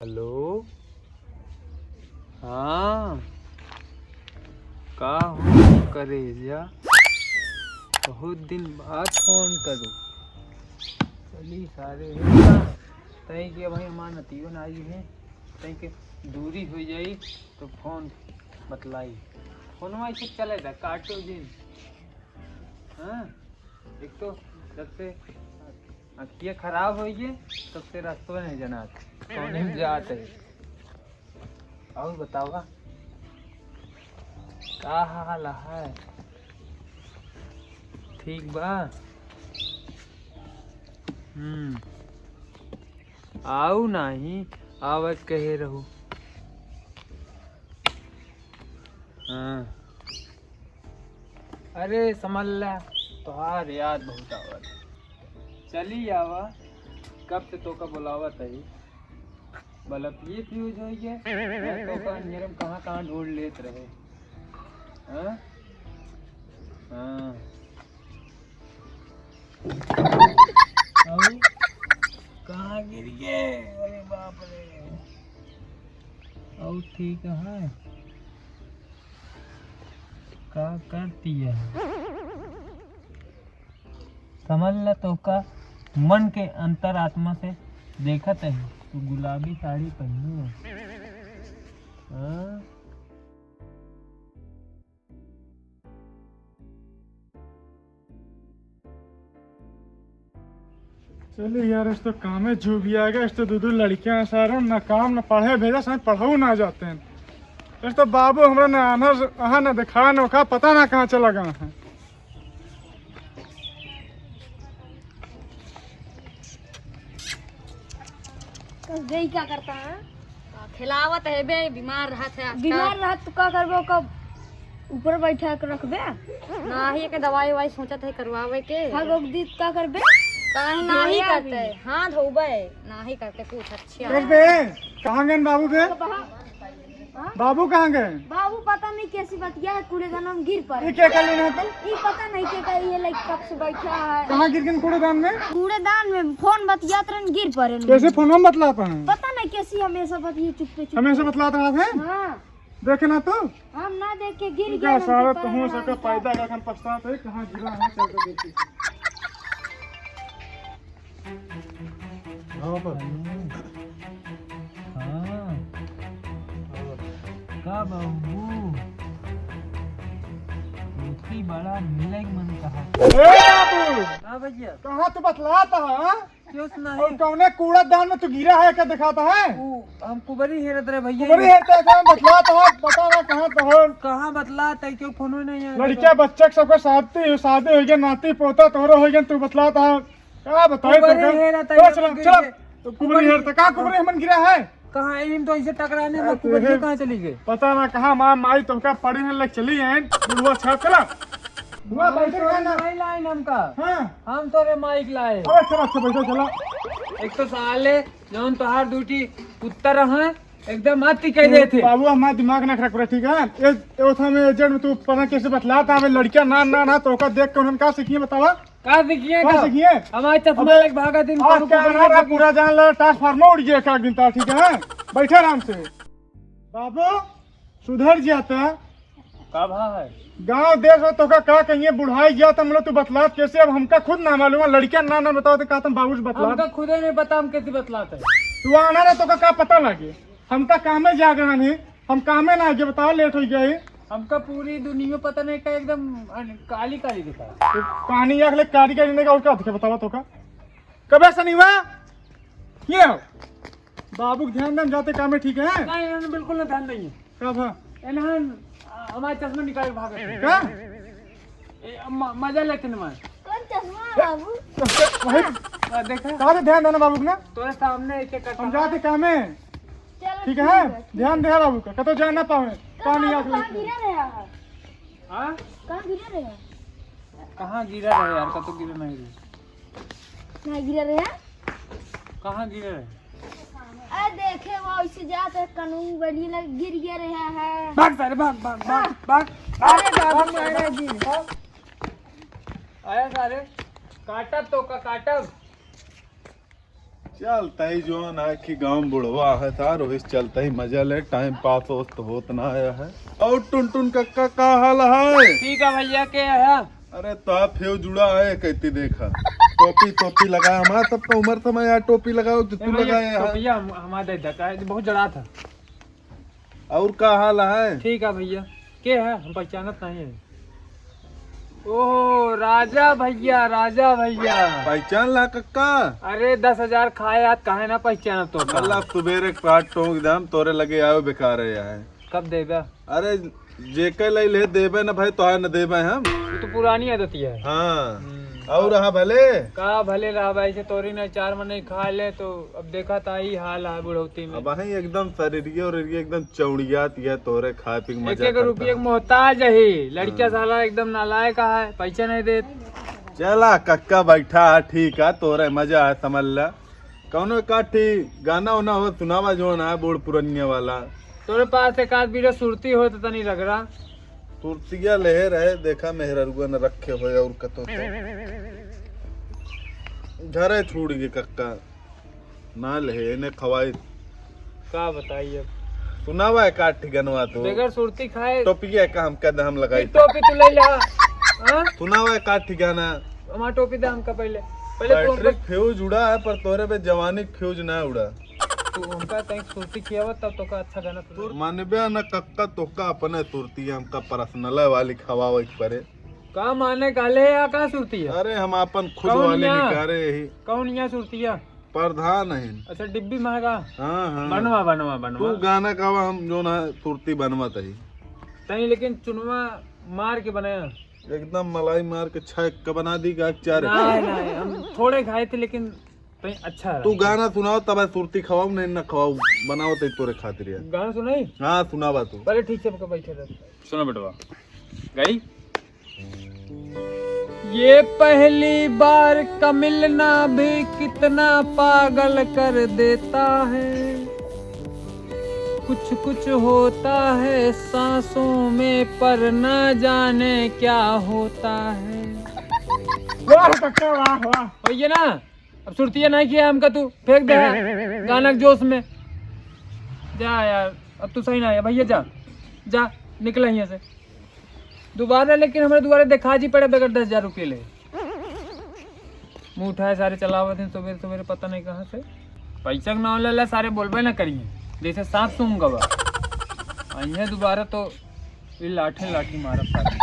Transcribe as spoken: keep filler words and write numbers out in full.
हेलो, हाँ, का हो करेजा? बहुत दिन बाद फोन करो। चली सारे, तई के भाई हमार नतियो ना आई है, तई के दूरी हो जाई तो फोन बतलाई। फोनवा ऐसे चले दा, काटो जिन। हाँ, एक तो जब से अखिया खराब होइए, तब से रस्तो नहीं जनात, कौने में जात है। और बतावा, का हाल है? ठीक बा? हम्म, आऊ नाही, आवे कहे रहू। हाँ। अरे समल्ला, तोहार याद बहुत आवत है। चली आवा, कब से तोका बुलावत है। बल्ब ये फ्यूज हो गया, मैं तोका अंधेरे में कहाँ कहाँ ढूंढ लेत रहे। हाँ? हाँ। अउ कहाँ गिर गए? अरे बाप रे। अउ ठीक है, का करती है? समझ ल, तोका मन के अंतरात्मा से देखत है, तू गुलाबी साड़ी पहनी है। हाँ? चलिए यार, इस तो कामे जो भी आ गया, इस तो दो दो लड़कियां सारे ना काम ना पढ़े भेजा, सारे पढ़ऊ ना जाते हैं। इस तो बाबू हमरा ना आना, अहाँ ना दिखा, ना ओखा, पता ना कहाँ चला गया है। कस गई क्या करता है? आ, खिलावत है बे, बीमार रहत है आजकल। बीमार रहत तो का करबो, कब ऊपर बैठा के रखबे? नाही के दवाई ववाई सोचत है करवावे के। हाँ, रोक दी तो का करबे? काहे नाही धोया करते? भी। हाँ, धोबे। नाही करते कुछ, अच्छा। बस बे, कहाँ गए बाबू बे? हाँ? बाबू कहाँ गए? बाबू पता नहीं कैसी बतिया है, कूड़ेदान में गिर पड़े। ये क्या कर लेना है तुम? ये पता नहीं क्या कर, ये लाइक कब से बैठा है। कहाँ गिर गए कूड़ेदान में? कूड़ेदान में फोन बतियात रहन, गिर पड़े। कैसे फोन में बतलाता है? पता नहीं कैसी हमेशा बतिया चुपके चुपके। हमेशा बतलाता है? हाँ। देखे ना तू? हम ना देख के गिर क्या गया, सारा हमके तो पता हो ना सका लगा। पैदा का हम पछतात है, कहाँ गिरा है, चल के देखी। हाँ, पर। हाँ। का बाबू? रोटी बड़ा मिले मन कहा। ए बाबू! हाँ भैया। कहाँ तू बतलाता है, हाँ? क्यों सुना और है? कौने कूड़ादान में तू गिरा है, क्या दिखाता है? वो हम कुबरी हेरत रहे भैया। कुबरी हेरत रहे, कहाँ बतलाता है? बता ना कहाँ तो हो। कहाँ बतलाता है? क्यों फोन में नहीं आया? लड़किया बच्चा के सबके शादी, शादी हो गया, नाती पोता तोरो हो गया, तू बतलाता है। का बताई कुबरी तो का? हेरत है, चला, चला, कुबरी चला। हेरत। तो कुबरी कुबरी हेरत, का कुबरी हमन गिरा है? कहाँ इन तो ऐसे टकराने में अरे कुबरी हे, कहाँ चली गई? पता ना कहाँ माँ माई तोहका पड़ी है, लग चली है बुढ़वा छाप, चला। बुआ हम बैठे तो रहे ना। नहीं लाइन हमका। हाँ। हम तो रे माइक लाए। अरे चला, अच्छा बैठो, चला। एक तो साले जौन तोहार दूठी कुत्ता रहा, एकदम आती कह देते। बाबू हमारा दिमाग ना खराब करे, ठीक है? ए, ए ओथा में एजेंट में तू पता कैसे बतलाता है लड़कियां ना ना ना, तो ओका देख के उन्होंने का सीखिए बतावा? का सीखिए का तो? सीखिए? हमारे चश्मा अबे, लग भागा दिन आज कौन क्या कौन बना रहा, लग पूरा जान ला, ट्रांसफार्मर उड़ गया का दिन था, ठीक है? बैठे आराम से। बाबू, सुधर जाता। का भा है? गांव देश में तोका का कहिए, बुढ़ाई गया तो मतलब तू बतलात कैसे? अब हमका खुद ना मालूम है, लड़कियां ना ना बताओ तो का तुम बाबू से बतलात? हमका खुदे नहीं पता हम कैसे बतलात है। तू आना ना, तोका का पता लगे? हमका कामे जागरण है, हम कामे ना आगे बताओ, लेट हो गया है। हमका पूरी दुनिया पता नहीं का एकदम अन-, काली काली दिखा। तो कहानी आँख ले काली काली नहीं का, और का दिखे बतावा तोका? कबे से नहीं हुआ? ये हो। बाबू के ध्यान दे, हम जाते कामे, ठीक है? नहीं, इन्होंने बिल्कुल ना ध्यान नहीं है। का भा? इन्होंने, आ, हमारे चश्मा निकाल के भाग गए। का? ए, म-, मजा लेते ना मैं। कौन चश्मा है बाबू? वही। आ, देखा? का से ध्यान देना बाबू के ना? तोरे सामने एक एक हम करता जाते है। कामे। चलो ठीक ठीक है? है, ठीक। ध्यान दे बाबू का, कतो जान ना पावे। कहाँ पानी बाबू, आके कहाँ लेके। गिरा रहे हैं? हाँ? कहाँ गिरा रहे हैं? कहाँ गिरा रहे यार, कतो गिरा नहीं रहे। कहाँ गिरा रहे हैं? कहाँ गिरा रहे? अरे देखे वो ऐसे जात है, कानून बनी लग गिर गया रहे हैं। भाग सारे, भाग, भाग, भाग, भाग, अरे भाग, बाबू भाग, महाराज जी। भाग। आया सारे, काटब तो का काटब। चलता ही जोन है कि गाँव में बुढ़वा है सार, वही चलता ही मजा ले, टाइम पास होत तो होत ना आया है। और टुनटुन कक्का का हाल है? ठीक है भैया, के है? अरे तो आप फेव जुड़ा है कहती देखा, टोपी टोपी लगाया हमारा सबका उम्र था मैं यार टोपी लगाओ जो ए तू भैया, लगाया है। टोपिया हम, हमारा दे दे, काहे बहुत जड़ा था। और का हाल है? ठीक है भैया। के है? हम पहचानत नहीं है। ओहो, राजा भैया, राजा भैया। पहचान ला कक्का? अरे, दस हजार खाए आज, काहे ना पहचानत तो का? मतलब, सुबेरे के पाठ टोंक दे, हम तोरे लगे आयो बेकार है यार। कब देबे? अरे, जेके लई ले देबे ना भाई, तोहार न देबे हम। ये तो पुरानी आदत है। हाँ। हम्म। और रहा भले? का भले रहा भाई, से तोरी ना चार मने खा ले तो अब देखा ता ही हाल है बुढ़ौती में। अब है एकदम शरीरिये और एकदम चौड़ियात है तोरे खाए पी के एक मजा एक करता रुपये है। के मोहताज है, लड़किया हाँ। साला एकदम नालायक है, पैसा नहीं देत। चला कक्का बैठा है, ठीक है, तोरे मजा है, समझ ला। कौनो एकाठी गाना उना हो सुनावा जोन है बूढ़ पुरनिया वाला। तोरे पास एक आध बीरा सुरती हो तो तनी रगड़ा। सुरतिया लेहे रहे, देखा मेहररुआ न रखे होए और कतो तो। घरे छूट गए कक्का, ना लेहे, इन्हें खवाई। का बताई अब? सुनावा एकाठी गनवा तो। बगैर सुरती खाए। टोपिया का हम कद हम लगाई। टोपी तू ले ला। हाँ? सुनावा एकाठी गाना। हमार टोपी दे हमका पहले। पहले तू बैटरी हमका फ्यूज उड़ा है, पर तोरे पे जवानी फ्यूज ना उड़ा। तू हमका तैं सुरती खियावा, तब तोका अच्छा गाना सुनाई। मानबे न कक्का, तोका अपने सुरती हमका पर्सनल वाली खवावे के परे। का माने कहले या का सुरती है? अरे हम अपन खुद कौन वाली या? निकारे यही। कौन या सुरती है? प्रधान है। अच्छा, डिब्बी महंगा। हाँ, हाँ। बनवा, बनवा, बनवा। तू गाना गावा, हम जो ना सुरती बनवा तही। तनी लेकिन चुनवा मार के बनाया। एकदम मलाई मार के छह का बना दी का चार। नहीं, नहीं, हम थोड़े खाए थे, लेकिन तनी अच्छा तू रहा। गाना सुनाओ, तब सुरती खवाऊ, नहीं ना खवाऊ, बनाओ तही तोरे खातिर यार। गाना सुनाई? हाँ, सुनावा तू। पहले ठीक से पकड़ बैठे रह। सुनो बेटवा, गई? ये पहली बार का मिलना भी कितना पागल कर देता है। कुछ कुछ होता है सांसों में, पर ना जाने क्या होता है। वाह कक्का, वाह, वाह। वही है ना, अब सुरतिया नहीं किया हमका, तू फेंक दे गाना के जोश में। जा यार, अब तू सही ना है भैया, जा, जा, निकला यहाँ से। दोबारा लेकिन हमारे दोबारा देखा जी पड़े बगैर दस हजार रुपये ले। मुँह उठाए सारे चलावत हैं सवेरे सवेरे पता नहीं कहाँ से। पैसा के नाम ले ले सारे बोलबे ना करिए, जैसे सांप सूंघ गवा। अइहे दोबारा तो ये लाठी लाठी मारब सारे।